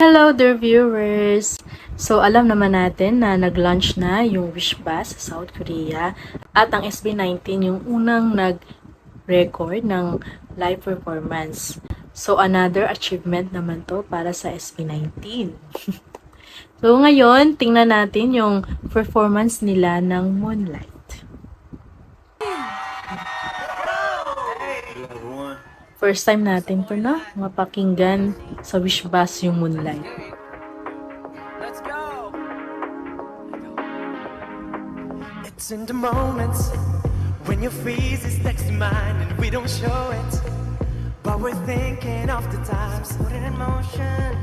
Hello dear viewers! So alam naman natin na nag-launch na yung Wish Bus sa South Korea at ang SB19 yung unang nag-record ng live performance. So another achievement naman to para sa SB19. So ngayon, tingnan natin yung performance nila ng Moonlight. First time natin to na mapakinggan sa Wish Bus yung Moonlight. Let's go. It's in the moments when your face is next to mine and we don't show it, but we're thinking of the times put it in motion.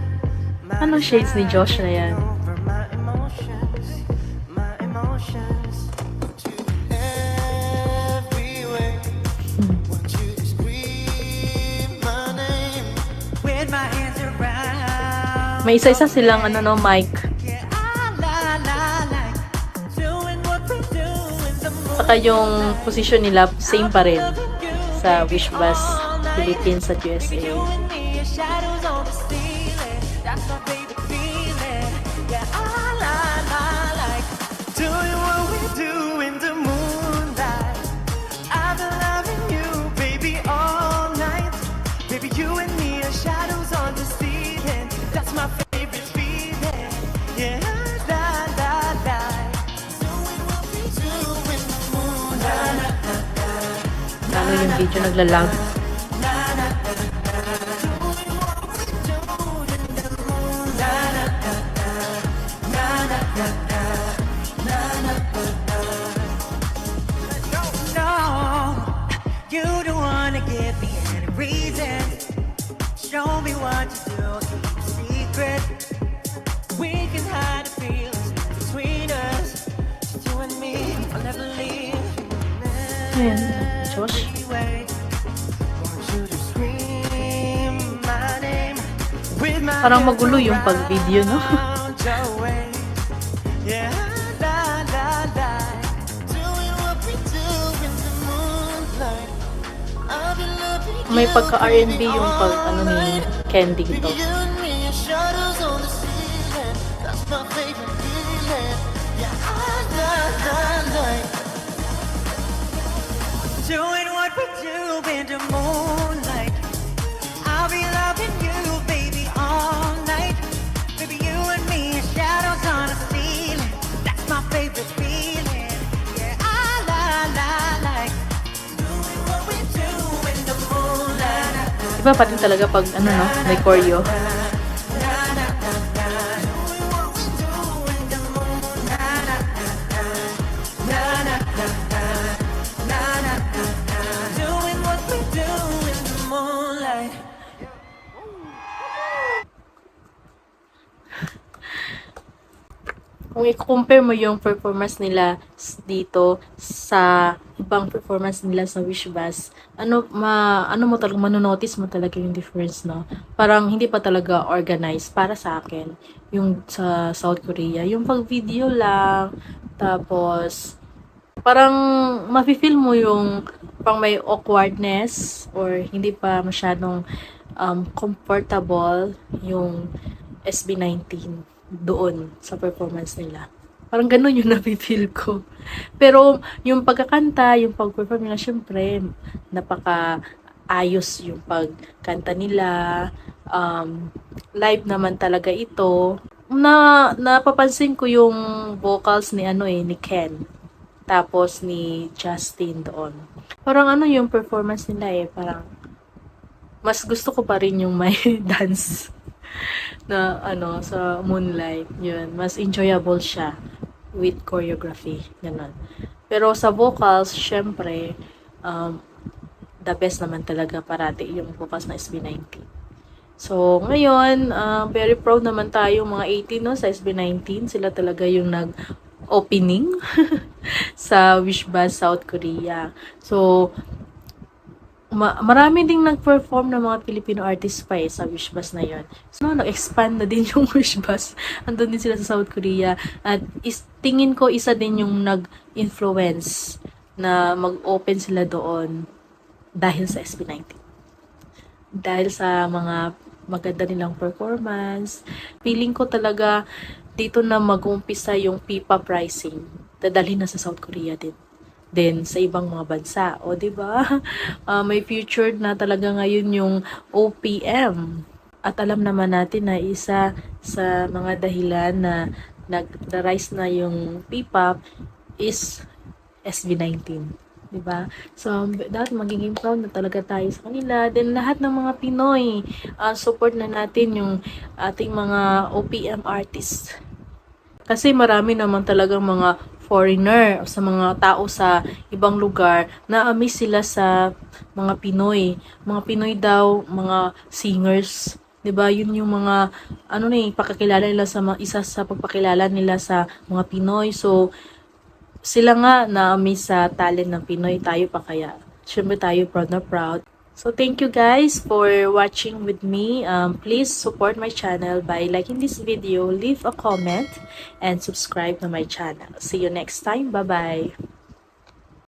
Anong shades ni Josh na yan? My emotions, my emotions. Everywhere. Want you to scream my name with my hands around. May isa-isa silang mic. Saka yung position nila same pa rin sa Wish Bus Philippines at USA. Lalo yung video naglalag. You don't wanna give me any reason. Show me what you do, keep secret. We can hide the feelings between us. Just you and me, I'll never leave. Ayan, Josh. Parang magulo yung pag-video, no? May pagka-R&B yung ni Candy dito. Doing what we do in the moonlight. I'll be loving you, baby, all night. Baby, you and me, shadows on the ceiling. That's my favorite feeling. Yeah, I like doing what we do in the moonlight. Iba pa rin talaga pag may choreo. Kung i-compare mo yung performance nila dito sa ibang performance nila sa Wish Bus, ano mo talaga, manonotice mo talaga yung difference, no? Parang hindi pa talaga organized para sa akin yung sa South Korea. Yung pag-video lang, tapos parang mafe-feel mo yung parang may awkwardness or hindi pa masyadong comfortable yung SB19 doon sa performance nila. Parang ganun yung nafe-feel ko. Pero yung pagkakanta, yung pag-perform nila, syempre, napaka-ayos yung pagkanta nila. Live naman talaga ito. Napapansin ko yung vocals ni ni Ken. Tapos ni Justin doon. Parang yung performance nila parang mas gusto ko pa rin yung may dance na sa Moonlight. Yun, mas enjoyable siya with choreography, ganun. Pero sa vocals, syempre the best naman talaga parati yung vocals na SB19. So ngayon, very proud naman tayo mga 18 sa SB19. Sila talaga yung nag-opening sa Wish Bus South Korea. So marami ding nag-perform ng mga Filipino artists pa sa Wish Bus na yon. So, nag-expand na din yung Wish Bus. Andun din sila sa South Korea. At tingin ko isa din yung nag-influence na mag-open sila doon dahil sa SB19. Dahil sa mga maganda nilang performance. Feeling ko talaga dito na mag-uumpisa yung P-pop rising. Dadalhin na sa South Korea din. Then sa ibang mga bansa. O, di ba? May future na talaga ngayon yung OPM. At alam naman natin na isa sa mga dahilan na nag-rise na yung P-pop is SB19. Diba? So, dapat magiging proud na talaga tayo sa kanila. Then, lahat ng mga Pinoy, support na natin yung ating mga OPM artists. Kasi marami naman talagang mga foreigner o sa mga tao sa ibang lugar na amaze sila sa mga Pinoy. Mga Pinoy daw, mga singers. 'Di ba? Yun yung mga pakikilala nila sa isa sa pagpakilala nila sa mga Pinoy. So sila nga na-amaze sa talent ng Pinoy, tayo pa kaya. Syempre tayo proud na proud. So, thank you guys for watching with me. Please support my channel by liking this video, leave a comment, and subscribe to my channel. See you next time. Bye-bye!